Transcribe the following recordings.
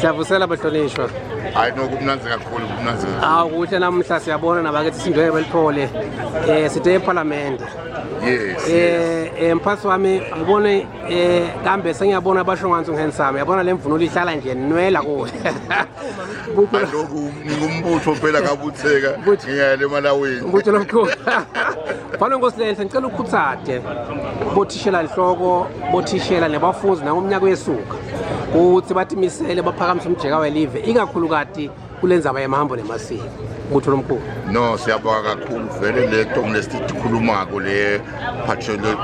Siyavusela bahlonishwa. Hayi no, kumnandzi kakhulu, kumnandzi kakhulu. Awu kuhle namuhla siyabona nabakithi isindwebe beliphole. Sithe eParliament. Yes. Mphathi wami ngibone kambe sengiyabona basho nganzi ungihandsome. Yabona le mvunulo ihlala nje nwela kuwe. Aloku ngumbutho phela kabutheka ngiyale emalawini. Mbutho lomkhulu. Mfana Nkosi lenhle, ngicela ukhuthade bothishela nhloko, bothishela nebafundi nangomnyaka uyesuka ukuthi batimisele baphakamise umjeka welive, ikakhulukati kulendzaba yemahambo nemasiko. Mbutho lomkhulu. No, siyabonga kakhulu vele le nto ngilesikhulumako le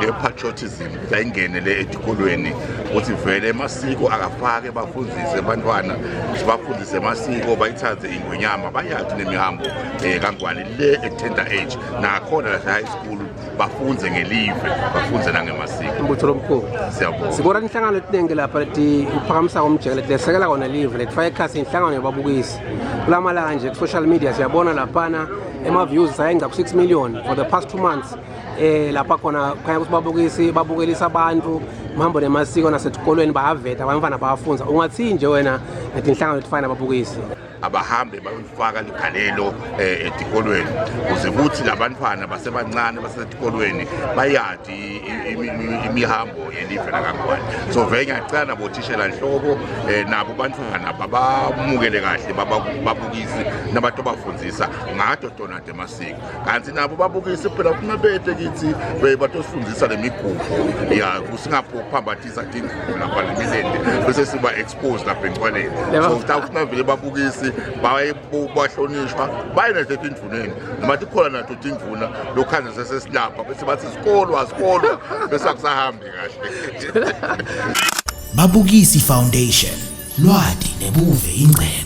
le patriotism ayingene le etikolweni, ukuthi vele emasiko akafake bafundise abantwana, sibafundise emasiko, bayithathe ingwenyama, bayazi nemihambo kaNgwane le at tender age, nakhona la high school bafunze ngelive, bafunze nangemasiko. Mbutho lomkhulu. Siyabonga. Sibona inhlangano etinengi lapha leti uphakamisa komjeka, leti lesekela kona live, letifaka ekhasi inhlangano yababukisi. Kulamalanga nje ku-social media siyabona laphana ema-views sayenza ku-6 million for the past 2 months. Lapha khona khanya ukuthi babukisi babukelisa abantu mhambo nemasiko, nasetikolweni bayaveta abantwana bayafunza. Ungathi nje wena netinhlangano letifana nababukisi? Abahambe bayofaka ligalelo etikolweni ukuze kuthi labantwana basebancane basetikolweni bayadi imihambo yelive lakaNgwane. So vele ngiyacela nabothishela nhloko nabo bantwana babamukele kahle babukisi nabantu abafundzisa ngato tona temasiko, kanti nabo babukisi phela funa bete kithi batosifundisa le migubo ya kusingaphambathisa tindlu lapha lemilente bese siba exposed lapha encwaleni. So kutawufuna vele babukisi baye bahlonishwa, baye nato etindvuneni noma tikhona nato tindvuna lokhanze sesesilapha bese bathi sikolwa sikolwa bese akusahambi kahle. Babukisi Foundation, lwati nebuve ingcebo.